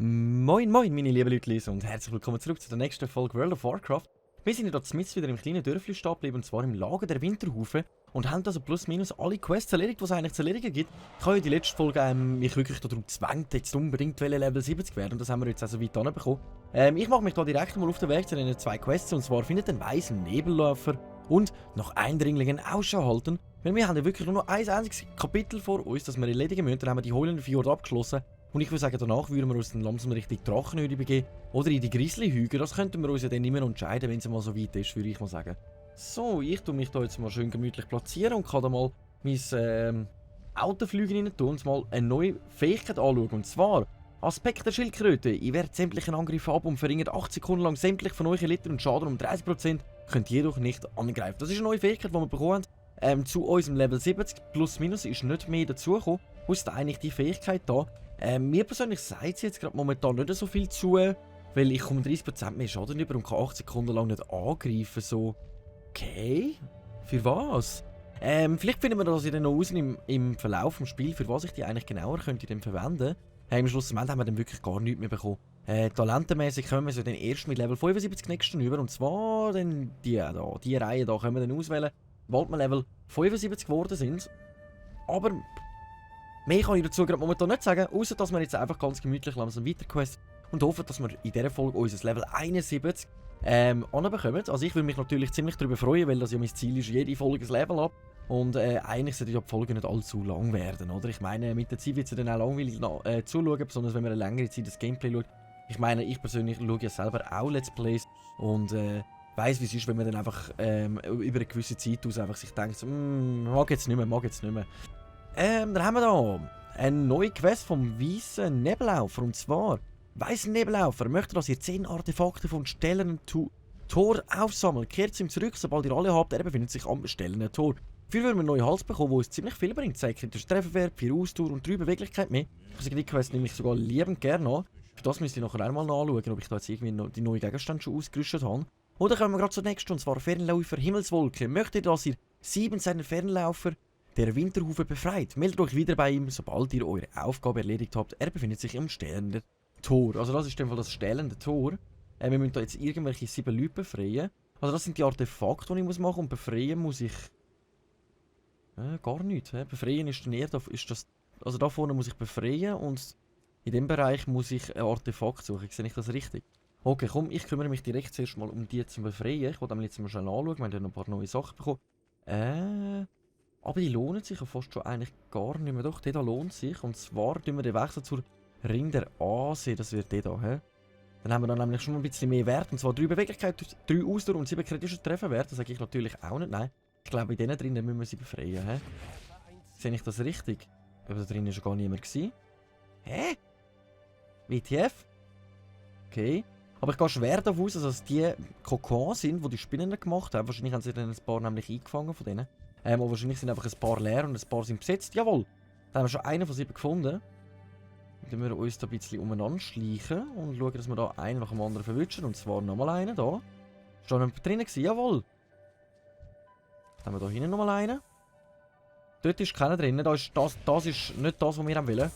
Moin moin meine lieben Leute und herzlich willkommen zurück zu der nächsten Folge World of Warcraft. Wir sind ja dort mitten wieder im kleinen Dörfli stehen geblieben, und zwar im Lager der Winterhufe, und haben also plus minus alle Quests erledigt, die es eigentlich zu erledigen gibt. Ich habe ja die letzte Folge mich wirklich darum gezwängt, jetzt unbedingt Level 70 werden, und das haben wir jetzt also weit anbekommen. Ich mache mich da direkt mal auf den Weg zu den 2 Quests, und zwar findet den weißen Nebelläufer und nach Eindringlingen Ausschau halten, weil wir haben ja wirklich nur noch ein einziges Kapitel vor uns, das wir erledigen müssen. Dann haben wir die heulenden Fjorde abgeschlossen. Und ich würde sagen, danach würden wir uns dann langsam Richtung Drachenhöhle begeben. Oder in die Grizzly-Hügel. Das könnten wir uns ja dann immer entscheiden, wenn es mal so weit ist, würde ich mal sagen. So, ich tue mich da jetzt mal schön gemütlich platzieren und kann da mal mein Autoflüge rein tun und mal eine neue Fähigkeit anschauen. Und zwar Aspekt der Schildkröte. Ihr wehrt sämtlichen Angriffe ab und verringert 8 Sekunden lang sämtlich von euch Liter und Schaden um 30%, könnt jedoch nicht angreifen. Das ist eine neue Fähigkeit, die wir bekommen haben. Zu unserem Level 70 plus minus ist nicht mehr dazugekommen. Wo ist eigentlich die Fähigkeit da? Mir persönlich sagt sie jetzt gerade momentan nicht so viel zu, weil ich komme 30% mehr Schaden über und kann 8 Sekunden lang nicht angreifen. So, okay, für was? Vielleicht finden wir das ja dann noch raus im Verlauf des Spiels, für was ich die eigentlich genauer könnte dann verwenden. Am Schluss haben wir dann wirklich gar nichts mehr bekommen. Talentenmäßig können wir so den ersten mit Level 75 nächsten über, und zwar dann die Reihe da können wir dann auswählen, sobald wir Level 75 geworden sind. Aber mehr kann ich dazu gerade momentan nicht sagen, außer dass wir jetzt einfach ganz gemütlich langsam weiterquesten und hoffen, dass wir in dieser Folge unser Level 71 anbekommen. Also ich würde mich natürlich ziemlich darüber freuen, weil das ja mein Ziel ist, jede Folge ein Level ab. Und eigentlich sollte ja die Folgen nicht allzu lang werden, oder? Ich meine, mit der Zeit wird es dann auch langweilig zuschauen, besonders wenn man eine längere Zeit das Gameplay schaut. Ich meine, ich persönlich schaue ja selber auch Let's Plays und weiss, wie es ist, wenn man dann einfach über eine gewisse Zeit aus einfach sich denkt, so, mag jetzt nicht mehr. Dann haben wir da eine neue Quest vom weißen Nebellaufer, und zwar weißen Nebellaufer möchte, dass ihr 10 Artefakte von stellenden Tor aufsammeln. Kehrt zu ihm zurück, sobald ihr alle habt. Er befindet sich am stellenden Tor. Dafür würden wir einen neuen Hals bekommen, der uns ziemlich viel bringt. 2 kritische Trefferwert, 4 Ausdauer und 3 Beweglichkeit mehr. Ich sage, die Quest nehme ich sogar liebend gerne an. Für das müsst ihr nachher einmal nachschauen, ob ich da jetzt irgendwie die neuen Gegenstände schon ausgerüstet habe. Oder kommen wir gerade zur nächsten, und zwar Fernläufer Himmelswolke. Möchtet, dass ihr 7 seiner Fernläufer der Winterhufe befreit. Meldet euch wieder bei ihm, sobald ihr eure Aufgabe erledigt habt. Er befindet sich im stählenden Tor. Also das ist in dem Fall das stählende Tor. Wir müssen da jetzt irgendwelche 7 Leute befreien. Also das sind die Artefakte, die ich machen muss. Und befreien muss ich gar nichts. Befreien ist dann eher, also da vorne muss ich befreien und in dem Bereich muss ich ein Artefakt suchen. Sehe ich das richtig? Okay, komm, ich kümmere mich direkt zuerst mal um die zu befreien. Ich wollte jetzt mal schnell anschauen, wir haben ja noch ein paar neue Sachen bekommen. Aber die lohnen sich ja fast schon eigentlich gar nicht mehr. Doch, der da lohnt sich. Und zwar tun wir den Wechsel zur Ring der Ansehen. Das wird der da, hä? Dann haben wir dann nämlich schon ein bisschen mehr Wert. Und zwar 3 Beweglichkeit, 3 Ausdauer und 7 kritische Trefferwert. Das sage ich natürlich auch nicht, nein. Ich glaube, in denen drinnen müssen wir sie befreien, hä? Sehe ich das richtig? Aber da drinnen ist ja gar niemand gewesen. Hä? WTF? Okay. Aber ich gehe schwer davon aus, dass es die Kokons sind, die die Spinnen gemacht haben. Wahrscheinlich haben sie dann ein paar nämlich eingefangen von denen. Aber wahrscheinlich sind einfach ein paar leer und ein paar sind besetzt. Jawohl! Da haben wir schon einen von 7 gefunden. Dann wir uns da ein bisschen umeinander schleichen und schauen, dass wir da einen nach dem anderen verwischen. Und zwar nochmal einen da. Ist da noch drinnen gewesen? Jawohl! Dann haben wir da hinten nochmal einen. Dort ist keiner drin. Das ist nicht das, was wir haben wollen.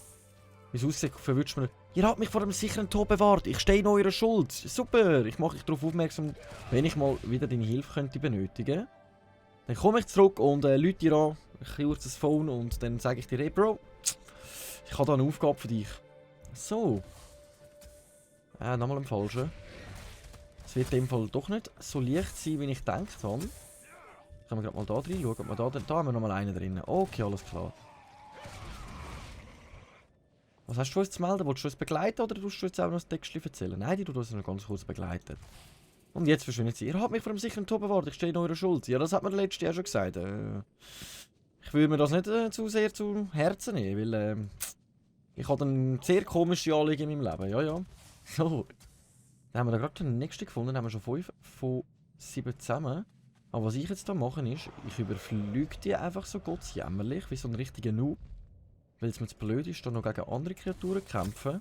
Wie es aussieht, verwünscht man nicht. Ihr habt mich vor einem sicheren Tod bewahrt. Ich stehe in eurer Schuld. Super! Ich mache dich darauf aufmerksam, wenn ich mal wieder deine Hilfe könnte benötigen. Dann komme ich zurück und rufe dir an, ich kurz das Phone und dann sage ich dir, hey Bro, ich habe da eine Aufgabe für dich. So. Nochmal im Falschen. Es wird in dem Fall doch nicht so leicht sein, wie ich gedacht habe. Können wir gerade mal da drin schauen, ob wir da haben wir nochmal einen drin. Okay, alles klar. Was hast du uns zu melden? Wolltest du uns begleiten oder tust du jetzt auch noch das Textchen erzählen? Nein, die tut uns noch ganz kurz begleiten. Und jetzt verschwindet sie. Ihr habt mich vor einem sicheren Tod bewahrt, ich stehe in eurer Schuld. Ja, das hat mir letztes Jahr schon gesagt. Ich will mir das nicht zu sehr zu Herzen nehmen, weil ich habe eine sehr komische Anliegen in meinem Leben. Ja, ja. So. Dann haben wir da gerade den nächsten gefunden, dann haben wir schon 5 von 7 zusammen. Aber was ich jetzt da mache ist, ich überflüge die einfach so gottsjämmerlich, wie so ein richtiger Noob. Weil es mir zu blöd ist, da noch gegen andere Kreaturen kämpfen.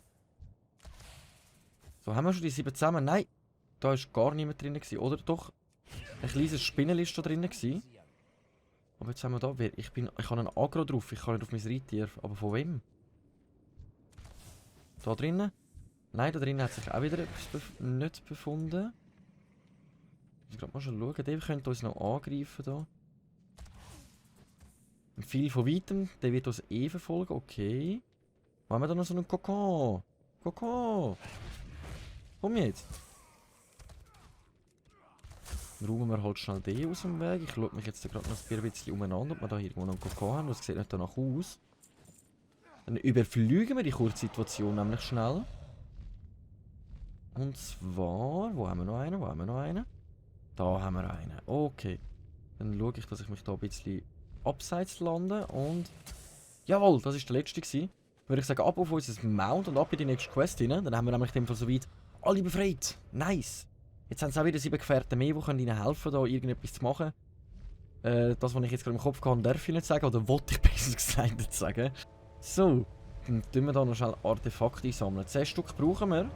So, haben wir schon die 7 zusammen? Nein! Da war gar niemand drin, oder? Doch. Ein kleines Spinnenlist da drinnen gewesen. Aber jetzt haben wir da... Ich habe einen Agro drauf. Ich kann nicht auf mein Reittier. Aber von wem? Da drinnen? Nein, da drinnen hat sich auch wieder etwas nicht befunden. Ich muss gerade mal schon schauen. Der könnte uns noch angreifen da. Viel von weitem. Der wird uns eh verfolgen. Okay. Wo haben wir da noch so einen Kokon? Kokon! Komm jetzt! Dann räumen wir halt schnell den aus dem Weg. Ich schaue mich jetzt gerade noch ein bisschen umeinander, ob wir da irgendwo noch einen Kokon haben. Das sieht nicht danach aus. Dann überfliegen wir die Kurzsituation nämlich schnell. Und zwar... Wo haben wir noch einen? Wo haben wir noch einen? Da haben wir einen. Okay. Dann schaue ich, dass ich mich da ein bisschen abseits lande und... Jawohl, das war der letzte gewesen. Würde ich sagen, ab auf unser Mount und ab in die nächste Quest rein. Dann haben wir nämlich in dem Fall soweit alle befreit. Nice. Jetzt haben sie auch wieder 7 Gefährten mehr, die ihnen helfen können, da irgendetwas zu machen. Das, was ich jetzt gerade im Kopf habe, darf ich nicht sagen. Oder wollte ich besser gesagt nicht sagen. So. Dann tun wir da noch schnell Artefakte einsammeln. 10 Stück brauchen wir.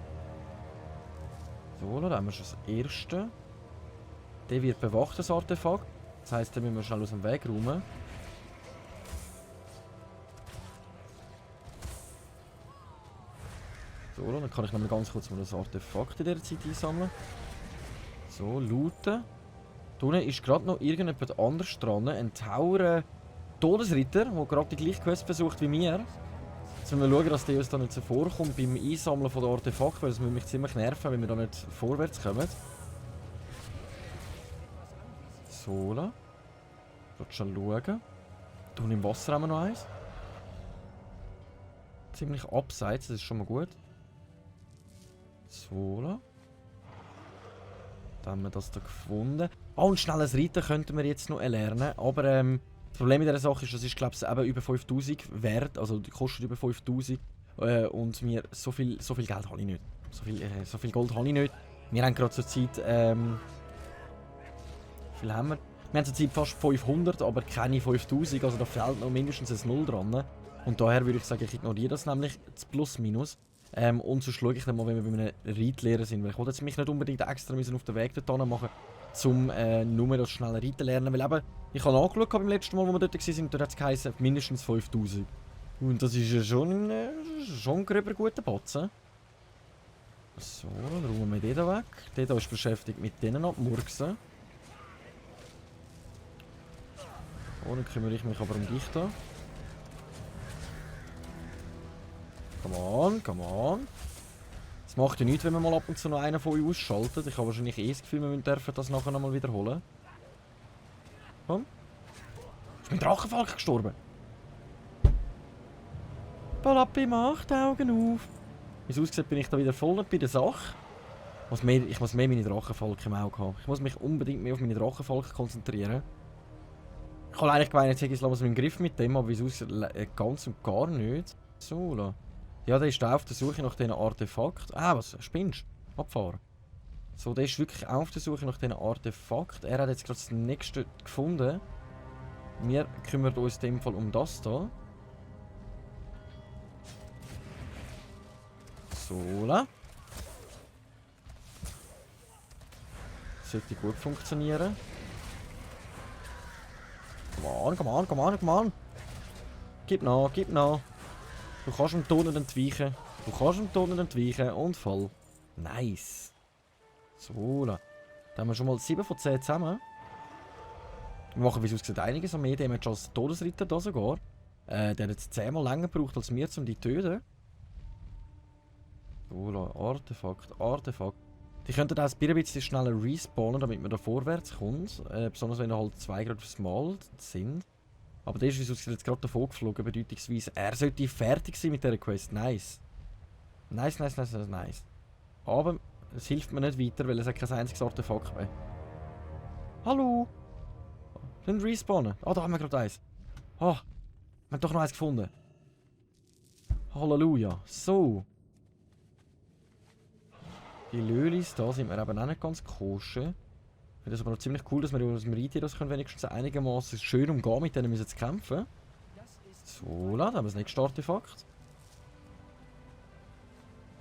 So, dann haben wir schon das erste. Der wird bewacht, das Artefakt. Das heisst, den müssen wir schnell aus dem Weg räumen. So, dann kann ich noch mal ganz kurz mal das Artefakt in dieser Zeit einsammeln. So, looten. Da unten ist gerade noch irgendjemand anders dran. Ein Taurer Todesritter, der gerade die gleiche Quest versucht wie mir. Jetzt müssen wir schauen, dass der uns da nicht so vorkommt beim Einsammeln von der Artefakte, weil das würde mich ziemlich nerven, wenn wir da nicht vorwärts kommen. So, da. Ich schon schauen. Da unten im Wasser haben wir noch eins. Ziemlich abseits, das ist schon mal gut. So, da. Dann haben wir das da gefunden. Oh, und schnelles Reiten könnten wir jetzt noch erlernen. Aber das Problem mit dieser Sache ist, das ist, glaube ich, eben über 5000 wert. Also, die kostet über 5000. Und mir so viel Geld habe ich nicht. So viel Gold habe ich nicht. Wir haben gerade zur Zeit. Wie viel haben wir? Wir haben zur Zeit fast 500, aber keine 5000. Also, da fehlt noch mindestens ein Null dran. Und daher würde ich sagen, ich ignoriere das nämlich, das Plus-Minus. Und so schaue ich dann mal, wenn wir bei einem Reitlehrer sind. Weil ich wollte jetzt mich nicht unbedingt extra auf den Weg dorthin machen, um nur das schnelle Reiten lernen. Weil eben, ich habe nachgeschaut beim letzten Mal, wo wir dort waren, dort hat es geheißen, mindestens 5000. Und das ist ja schon ein gröber guter Batzen. So, dann räumen wir den da weg. Der da ist beschäftigt mit denen abmurksen. Oh, dann kümmere ich mich aber um dich da. Come on, come on. Es macht ja nichts, wenn wir mal ab und zu noch einen von euch ausschaltet. Ich habe wahrscheinlich das Gefühl, wir dürfen das nachher nochmal wiederholen. Komm. Ist mein Drachenfalk gestorben? Palappi, mach die Augen auf. Wie es aussieht, bin ich da wieder voll bei der Sache. Ich muss mehr meine Drachenfalken im Auge haben. Ich muss mich unbedingt mehr auf meine Drachenfalken konzentrieren. Ich habe eigentlich gemeint, jetzt hätte ich es im Griff mit dem, aber wie es aussieht, ganz und gar nicht. So, la. Ja, der ist auch auf der Suche nach diesen Artefakt. Ah, was? Spinnst? Abfahren. So, der ist wirklich auch auf der Suche nach diesen Artefakt. Er hat jetzt gerade das nächste gefunden. Wir kümmern uns in dem Fall um das da. So, la. Sollte gut funktionieren. Come on, come on, come on, come on. Gib nach, gib nach. Du kannst dem Ton nicht entweichen. Du kannst dem Ton nicht entweichen und voll. Nice. So, da haben wir schon mal 7 von 10 zusammen. Wir machen, wie es aussieht, einiges an mehr Damage als Todesritter da sogar. Der hat jetzt 10-mal länger gebraucht als wir, um die zu töten. So, Artefakt, Artefakt. Die könnten auch ein bisschen schneller respawnen, damit man da vorwärts kommt. Besonders wenn halt 2 Grad aufs Mal sind. Aber der ist jetzt gerade davon geflogen, bedeutungsweise. Er sollte fertig sein mit dieser Quest. Nice. Nice, nice, nice, nice. Aber es hilft mir nicht weiter, weil es hat kein einziges Artefakt mehr. Hallo? Sind respawnen? Ah, da haben wir gerade eins. Ah, wir haben doch noch eins gefunden. Halleluja. So. Die Lölis da sind wir eben auch nicht ganz koscher. Ich finde es aber noch ziemlich cool, dass wir aus dem Reittier das können wenigstens einigermaßen schön umgehen, mit denen müssen zu kämpfen. So, da haben wir das nächste Artefakt.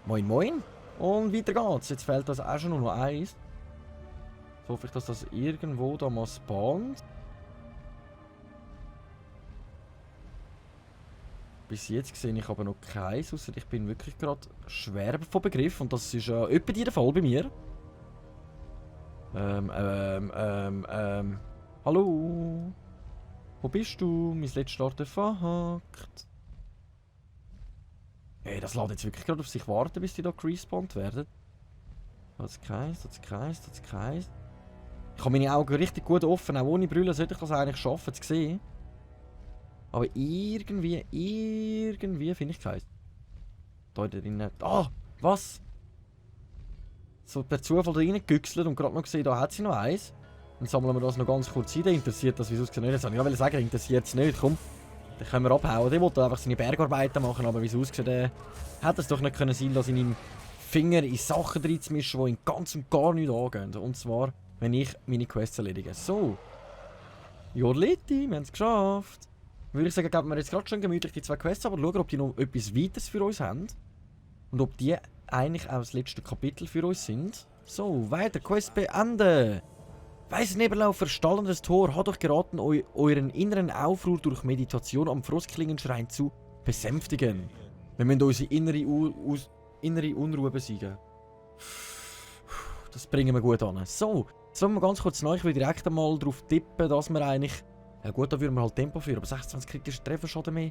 Moin moin. Und weiter geht's. Jetzt fehlt das auch schon nur noch eins. Jetzt hoffe ich, dass das irgendwo da mal spawnt. Bis jetzt sehe ich aber noch keins, ausser ich bin wirklich gerade schwer von Begriff und das ist etwa der Fall bei mir. Hallo? Wo bist du? Mein letztes Artefakt. Ey, das lädt jetzt wirklich gerade auf sich warten, bis die da gerespawnt werden. Das Kreis, das Kreis, das Kreis. Ich habe meine Augen richtig gut offen, auch ohne Brille sollte ich das eigentlich schaffen zu sehen. Aber irgendwie finde ich keins. Da drinnen. Ah, was? So per Zufall da reingegüchselt und gerade noch gesehen, da hat sie noch eins. Dann sammeln wir das noch ganz kurz ein. Interessiert das, wie es aussieht, nicht. Jetzt wollte ich ja sagen, interessiert es nicht. Komm, dann können wir abhauen. Der wollte einfach seine Bergarbeiten machen, aber wie es aussieht, hätte es doch nicht können sein, dass in seinen Finger in Sachen reinzumischen, die ihn ganz und gar nicht angehen. Und zwar, wenn ich meine Quests erledige. So. Jorliti, wir haben es geschafft. Würde ich sagen, geben wir jetzt gerade schon gemütlich die 2 Quests, aber schauen, ob die noch etwas weiteres für uns haben. Und ob die eigentlich auch das letzte Kapitel für uns sind. So, weiter, Quest beenden. Weißer Nebellau, verstallendes Tor, hat euch geraten, euren inneren Aufruhr durch Meditation am Frostklingenschrein zu besänftigen. Wir müssen unsere innere Unruhe besiegen. Das bringen wir gut an. So, jetzt wollen wir ganz kurz neu, ich will direkt einmal darauf tippen, dass wir eigentlich... Ja gut, da würden wir halt Tempo führen, aber 26 kritische Trefferschaden mehr.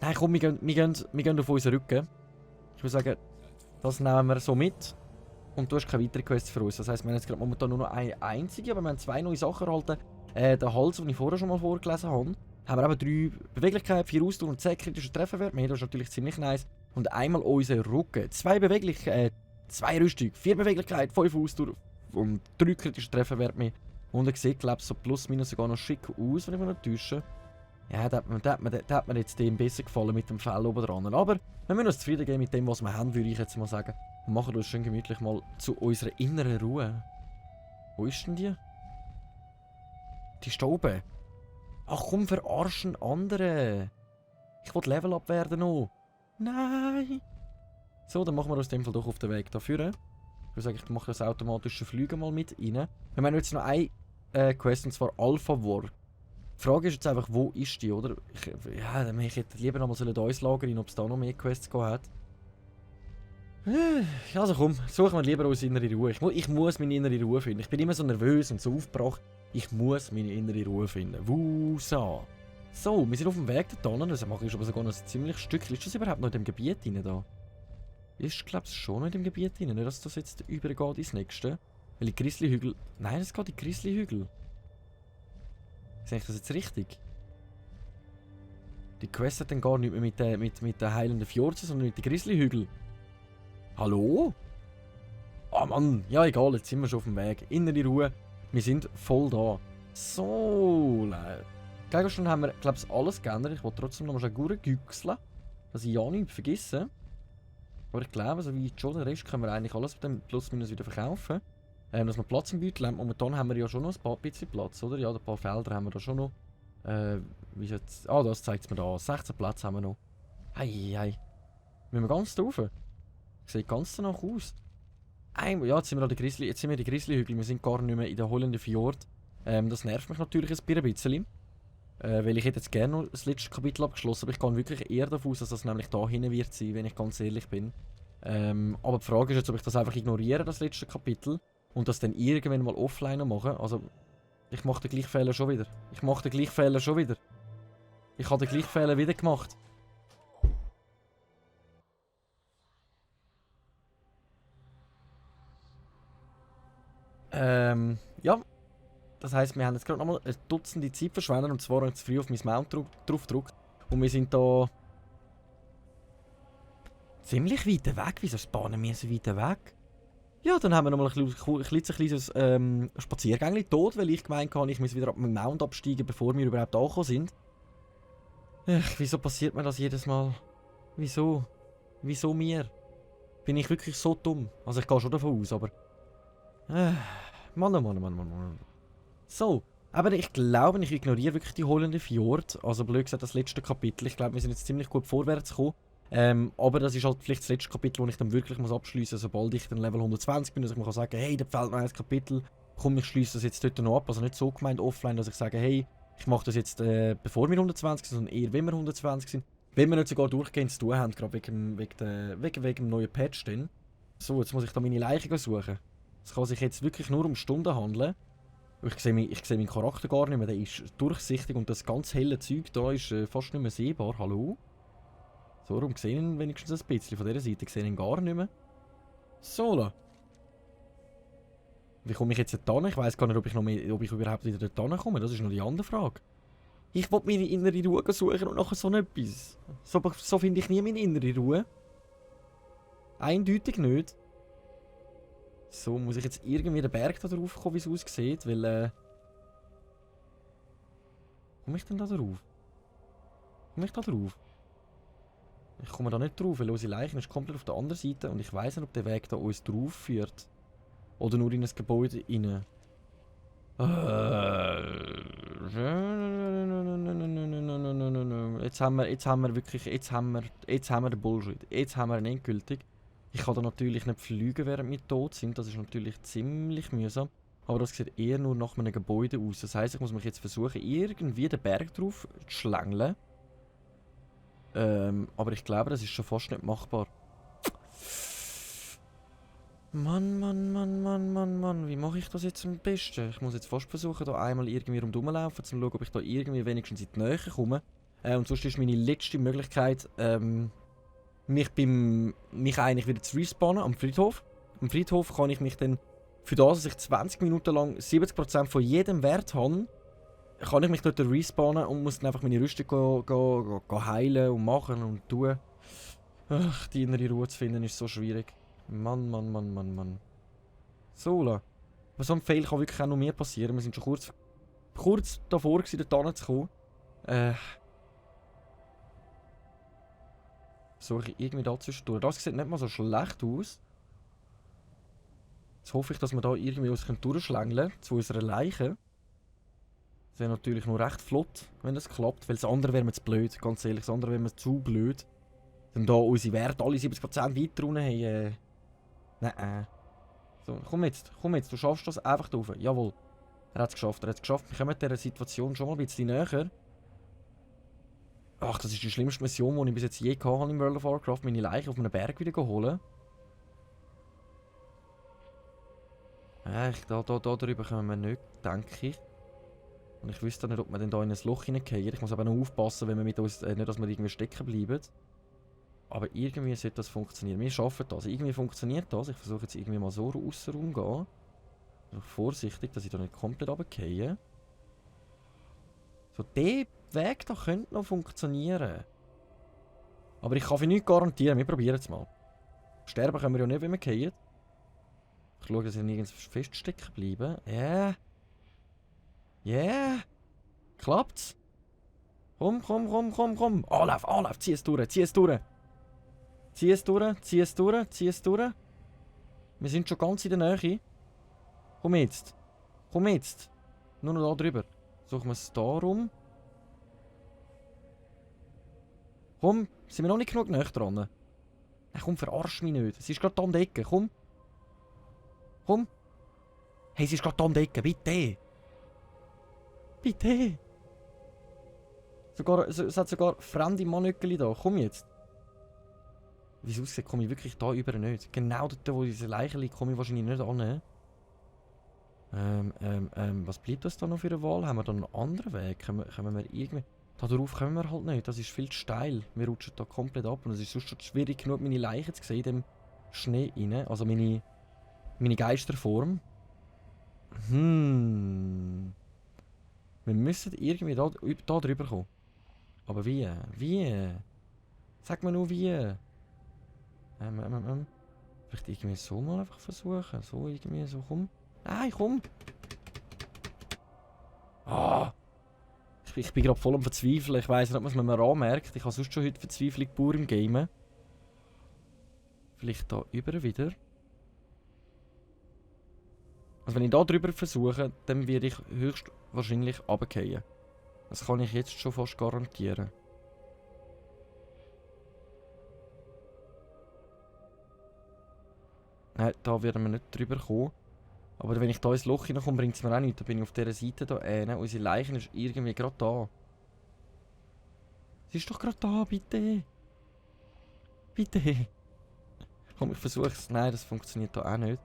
Nein, komm, wir gehen auf unseren Rücken. Ich würde sagen, das nehmen wir so mit. Und du hast keine weiteren Quests für uns. Das heisst, wir haben jetzt gerade momentan nur noch eine einzige, aber wir haben 2 neue Sachen erhalten. Den Hals, den ich vorher schon mal vorgelesen habe. Haben wir eben 3 Beweglichkeit, 4 Ausdauer und 10 kritische Trefferwerte mehr. Das ist natürlich ziemlich nice. Und einmal unser Rücken. 2 Beweglichkeit, 2 Rüstung, 4 Beweglichkeit, 5 Ausdauer und 3 kritische Trefferwerte mehr. Und er sieht, glaube ich, so plus minus sogar noch schick aus, wenn ich mich nicht täusche. Ja, da hat mir jetzt dem besser gefallen mit dem Fell oben dran. Aber wir müssen uns zufrieden geben mit dem, was wir haben, würde ich jetzt mal sagen. Und machen uns schön gemütlich mal zu unserer inneren Ruhe. Wo ist denn die? Die ist da oben. Ach komm, verarschen andere. Ich will Level up werden noch. Nein. So, dann machen wir aus dem Fall doch auf den Weg dafür. Ich würde sagen, ich mache das automatische Flügen mal mit rein. Wir haben jetzt noch eine Quest, und zwar Alpha War. Die Frage ist jetzt einfach, wo ist die, oder? Ich hätte lieber noch mal in uns Lager, ob es da noch mehr Quests hat. Also komm, suchen wir lieber unsere innere Ruhe. Ich muss meine innere Ruhe finden. Ich bin immer so nervös und so aufgebracht. Ich muss meine innere Ruhe finden. Wusa. So, wir sind auf dem Weg dorthin. Das mache ich aber sogar noch ein ziemliches Stück. Ist das überhaupt noch in dem Gebiet drin da? Ist, glaube ich, schon noch in dem Gebiet drin. Nicht, dass das jetzt übergeht ins nächste. Weil die Grizzly-Hügel... Nein, es geht in die Grizzly-Hügel. Sehe ich das jetzt richtig? Die Quest hat dann gar nicht mehr mit den heilenden Fjorden, sondern mit den Grizzly-Hügeln. Hallo? Ah Mann, ja egal, jetzt sind wir schon auf dem Weg. Innere Ruhe, wir sind voll da. So, Gegenstand haben wir, glaube ich, alles geändert. Ich wollte trotzdem noch mal schnell güchseln, dass ich ja nichts vergesse. Aber ich glaube, so wie schon den Rest können wir eigentlich alles mit dem plus minus wieder verkaufen. Dass wir Platz im Beutel haben. Momentan haben wir ja schon noch ein paar bisschen Platz, oder? Ja, ein paar Felder haben wir da schon noch. Wie ist jetzt? Ah, das zeigt es mir da. 16 Platz haben wir noch. Hei. Müssen wir ganz da rauf? Sieht ganz danach aus. Ja, jetzt sind wir an der Grizzly, jetzt sind wir die Grizzly-Hügel. Wir sind gar nicht mehr in der Hollenden Fjord. Das nervt mich natürlich ein bisschen. Weil ich hätte jetzt gerne noch das letzte Kapitel abgeschlossen, aber ich gehe wirklich eher davon aus, dass das nämlich da hinten wird sein, wenn ich ganz ehrlich bin. Aber die Frage ist jetzt, ob ich das einfach ignoriere, das letzte Kapitel, und das dann irgendwann mal offline mache. Also, ich mache den gleichen Fehler schon wieder. Ich habe den gleichen Fehler wieder gemacht. Ja. Das heisst, wir haben jetzt gerade nochmal ein Dutzende Zeit verschwendet, und zwar zu früh auf mein Mount drauf gedrückt. Und wir sind da ziemlich weit weg. Wieso spawnen wir so weit weg? Ja, dann haben wir nochmal ein kleines Spaziergängchen tot, weil ich gemeint habe, ich muss wieder ab dem Mount absteigen, bevor wir überhaupt angekommen sind. Wieso passiert mir das jedes Mal? Wieso? Wieso mir? Bin ich wirklich so dumm? Also ich gehe schon davon aus, aber... Mann. So, aber ich glaube, ich ignoriere wirklich die Hollende Fjord. Also blöd gesagt, das letzte Kapitel. Ich glaube, wir sind jetzt ziemlich gut vorwärts gekommen. Aber das ist halt vielleicht das letzte Kapitel, das ich dann wirklich abschließen muss, sobald ich dann Level 120 bin. Dass ich mir sagen kann, hey, da fehlt noch ein Kapitel. komm, ich schließe das jetzt dort noch ab. Also nicht so gemeint offline, dass ich sage, hey, ich mache das jetzt bevor wir 120 sind, sondern eher wenn wir 120 sind. Wenn wir nicht sogar durchgehend zu tun haben, gerade wegen dem neuen Patch dann. So, jetzt muss ich da meine Leichen suchen. Es kann sich jetzt wirklich nur um Stunden handeln. Ich sehe meinen Charakter gar nicht mehr, der ist durchsichtig und das ganz helle Zeug da ist fast nicht mehr sehbar. Hallo? So, darum sehe ich ihn wenigstens ein bisschen. Von dieser Seite sehe ich ihn gar nicht mehr. So, da. Wie komme ich jetzt da hin? Ich weiss gar nicht, ob ich überhaupt wieder dort komme. Das ist noch die andere Frage. Ich will meine innere Ruhe suchen und nachher so etwas. So finde ich nie meine innere Ruhe. Eindeutig nicht. So, muss ich jetzt irgendwie den Berg da drauf kommen, wie es aussieht, weil komme ich denn da drauf? Komme ich da drauf? Ich komme da nicht drauf, weil unsere Leiche ist komplett auf der anderen Seite und ich weiss nicht, ob der Weg da uns drauf führt. Oder nur in ein Gebäude rein. Jetzt haben wir wirklich, jetzt haben wir den Bullshit. Jetzt haben wir ihn endgültig. Ich kann da natürlich nicht fliegen, während wir tot sind. Das ist natürlich ziemlich mühsam. Aber das sieht eher nur nach einem Gebäude aus. Das heisst, ich muss mich jetzt versuchen, irgendwie den Berg drauf zu schlängeln. Aber ich glaube, das ist schon fast nicht machbar. Mann, wie mache ich das jetzt am besten? Ich muss jetzt fast versuchen, da einmal irgendwie rumlaufen, um zu schauen, ob ich da irgendwie wenigstens in die Nähe komme. Und sonst ist meine letzte Möglichkeit, mich eigentlich wieder zu respawnen am Friedhof. Am Friedhof kann ich mich dann, für das, dass ich 20 Minuten lang 70% von jedem Wert habe, kann ich mich dort respawnen und muss dann einfach meine Rüstung go heilen und machen und tun. Ach, die innere Ruhe zu finden ist so schwierig. Mann. So, la. Aber so ein Fail kann wirklich auch noch mehr passieren. Wir sind schon kurz davor gewesen, dort hinzukommen. So, ich irgendwie da zwischendurch. Das sieht nicht mal so schlecht aus. Jetzt hoffe ich, dass wir da irgendwie uns durchschlängeln können zu unserer Leiche. Das wäre natürlich nur recht flott, wenn das klappt, weil das andere wäre mir zu blöd. Ganz ehrlich, das andere wäre mir zu blöd. Wenn da unsere Werte alle 70% weiter unten haben, nein. So, komm jetzt, du schaffst das einfach da rauf. Jawohl. Er hat es geschafft. Wir kommen dieser Situation schon mal ein bisschen näher. Ach, das ist die schlimmste Mission, die ich bis jetzt je hatte in World of Warcraft. Meine Leiche auf einem Berg wieder holen. Da drüber kommen wir nicht, denke ich. Und ich wüsste nicht, ob wir denn da in ein Loch hineingehen. Ich muss aber noch aufpassen, wenn wir mit uns, nicht, dass wir irgendwie stecken bleiben. Aber irgendwie sollte das funktionieren. Wir schaffen das. Irgendwie funktioniert das. Ich versuche jetzt irgendwie mal so rausherum zu gehen. Also vorsichtig, dass ich da nicht komplett runtergehe. So, der Weg da könnte noch funktionieren. Aber ich kann für nichts garantieren. Wir probieren es mal. Sterben können wir ja nicht, wenn wir gehen. Ich schaue, dass wir nirgends feststecken bleiben. Yeah. Klappt's? Komm. Anlauf, zieh es durch. Zieh es durch. Wir sind schon ganz in der Nähe. Komm jetzt. Nur noch da drüber. Suchen wir es da rum. Komm, sind wir noch nicht genug näher dran? Nein, komm, verarsch mich nicht. Es ist gerade da um die Ecke, komm. Hey, es ist gerade da um die Ecke, bitte. Es hat sogar fremde Mannöckeli da. Komm jetzt. Wie es aussieht, komme ich wirklich da über nicht. Genau dort, wo diese Leiche liegt, komme ich wahrscheinlich nicht an. Was bleibt das da noch für eine Wahl? Haben wir da einen anderen Weg? Können wir irgendwie... Da drauf kommen wir halt nicht. Das ist viel zu steil. Wir rutschen da komplett ab. Und es ist sonst schon schwierig genug, meine Leiche zu sehen in dem Schnee rein. Also meine Geisterform. Wir müssen irgendwie da drüber kommen. Aber wie? Sag mir nur wie. Vielleicht irgendwie so mal einfach versuchen. So irgendwie so, komm. Nein, komm! Ah! Ich bin gerade voll am Verzweifeln. Ich weiss nicht, ob man es mir anmerkt. Ich habe sonst schon heute Verzweiflung pur im Gamen. Vielleicht da über wieder. Also wenn ich da drüber versuche, dann werde ich höchstwahrscheinlich runterfallen. Das kann ich jetzt schon fast garantieren. Nein, da werden wir nicht drüber kommen. Aber wenn ich da ins Loch hineinkomme, bringt es mir auch nichts. Da bin ich auf dieser Seite da. Unsere Leiche ist irgendwie gerade da. Sie ist doch gerade da, bitte. Bitte. Komm, ich versuch's. Nein, das funktioniert da auch nicht.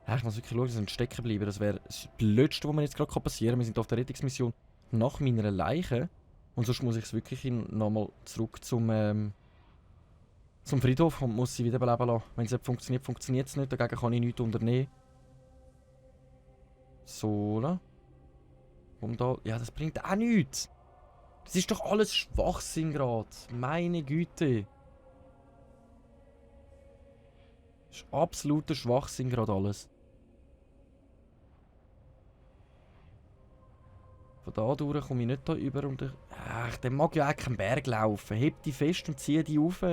Ja, ich muss wirklich schauen, dass wir stecken bleiben. Das wäre das Blödste, was mir jetzt gerade passieren kann. Wir sind auf der Rettungsmission nach meiner Leiche. Und sonst muss ich es wirklich nochmal zurück zum Friedhof und muss sie wiederbeleben lassen. Wenn es nicht funktioniert, funktioniert es nicht. Dagegen kann ich nichts unternehmen. So, da. Da. Ja, das bringt auch nichts. Das ist doch alles Schwachsinn gerade. Meine Güte. Das ist absoluter Schwachsinn gerade alles. Von da durch komme ich nicht da über und dann mag ja auch keinen Berg laufen. Heb die fest und zieh die rauf.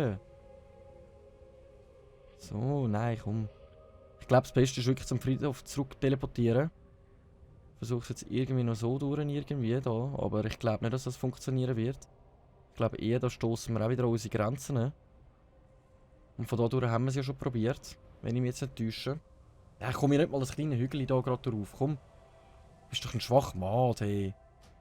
So, nein, komm. Ich glaube, das Beste ist wirklich zum Friedhof zurück teleportieren. Ich versuche es jetzt irgendwie noch so durch, irgendwie da. Aber ich glaube nicht, dass das funktionieren wird. Ich glaube eher, da stoßen wir auch wieder an unsere Grenzen. Und von da durch haben wir es ja schon probiert. Wenn ich mich jetzt nicht täusche. Ja, ich komme nicht mal das kleine Hügel da gerade drauf. Komm. Du bist doch ein Schwachmat, hey.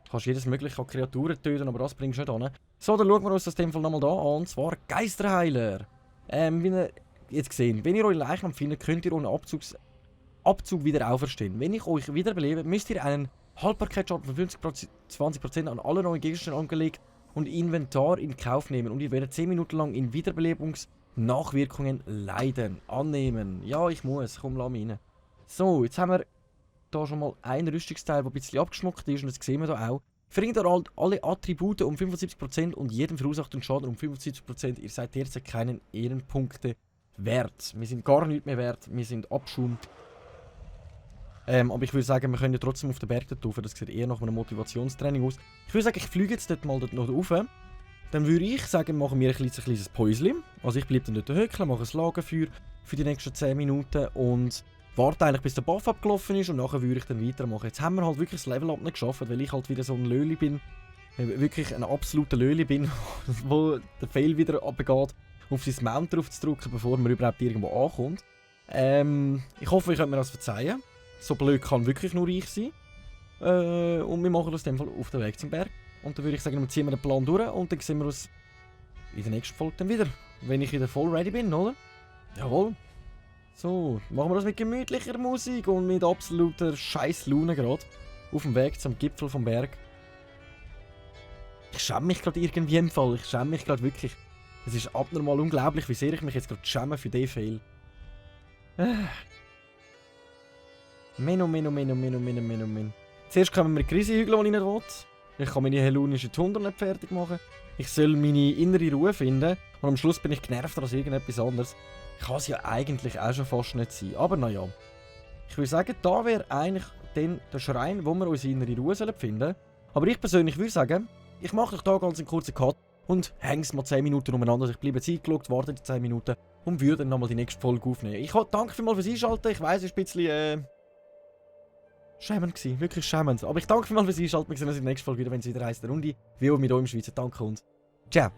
Du kannst jedes mögliche an Kreaturen töten, aber das bringst du nicht an. So, dann schauen wir uns das in dem Fall nochmal da an. Und zwar Geisterheiler. Wie ihr jetzt gesehen, wenn ihr eure Leichnam findet, könnt ihr ohne Abzug wieder auferstehen. Wenn ich euch wiederbelebe, müsst ihr einen Haltbarkeitsschaden von 20% an alle neuen Gegenstände angelegt und Inventar in Kauf nehmen. Und ihr werdet 10 Minuten lang in Wiederbelebungsnachwirkungen leiden. Annehmen. Ja, ich muss. Komm, lass mich rein. So, jetzt haben wir da schon mal ein Rüstungsteil, der ein bisschen abgeschmuckt ist. Und das sehen wir da auch. Verringert alle Attribute um 75% und jedem verursachten Schaden um 75%. Ihr seid derzeit keinen Ehrenpunkte wert. Wir sind gar nicht mehr wert. Wir sind Abschum. Aber ich würde sagen, wir können ja trotzdem auf den Berg dort rauf. Das sieht eher nach einem Motivationstraining aus. Ich würde sagen, ich fliege jetzt dort mal dort noch rauf. Dann würde ich sagen, machen wir ein kleines Päuschen. Also ich bleibe dann dort hückeln, mache ein Lagerfeuer für die nächsten 10 Minuten und warte eigentlich, bis der Buff abgelaufen ist und nachher würde ich dann weitermachen. Jetzt haben wir halt wirklich das Level-Up nicht geschafft, weil ich halt wieder so ein Löli bin. Wirklich ein absoluter Löli bin, wo der Fail wieder abgeht, auf sein Mount drauf zu drücken, bevor man überhaupt irgendwo ankommt. Ich hoffe, ihr könnt mir das verzeihen. So blöd kann wirklich nur ich sein. Und wir machen das in dem Fall auf den Weg zum Berg. Und dann würde ich sagen, wir ziehen den Plan durch und dann sehen wir uns in der nächsten Folge dann wieder. Wenn ich wieder voll ready bin, oder? Jawohl. So, machen wir das mit gemütlicher Musik und mit absoluter Scheiß-Laune gerade. Auf dem Weg zum Gipfel vom Berg. Ich schäme mich gerade irgendwie im Fall. Ich schäme mich gerade wirklich. Es ist abnormal unglaublich, wie sehr ich mich jetzt gerade schäme für den Fail. Men. Zuerst kommen wir Krisihügel, die ich nicht will. Ich kann meine hellunische Tundra nicht fertig machen. Ich soll meine innere Ruhe finden. Und am Schluss bin ich genervter als irgendetwas anderes. Kann es ja eigentlich auch schon fast nicht sein. Aber naja. Ich würde sagen, da wäre eigentlich dann der Schrein, wo wir unsere innere Ruhe finden sollen. Aber ich persönlich würde sagen, ich mache doch da ganz einen kurzen Cut und hänge es mal 10 Minuten umeinander. Ich bleibe jetzt eingeloggt, warte die 10 Minuten und würde dann nochmal die nächste Folge aufnehmen. Ich danke vielmals fürs Einschalten. Ich weiss, es ist ein bisschen schämend gewesen. Wirklich schämend. Aber ich danke vielmals fürs Einschalten. Wir sehen uns in der nächsten Folge wieder, wenn es wieder heisst, der Runde. Wie auch mit euch im Schweizer. Danke und ciao.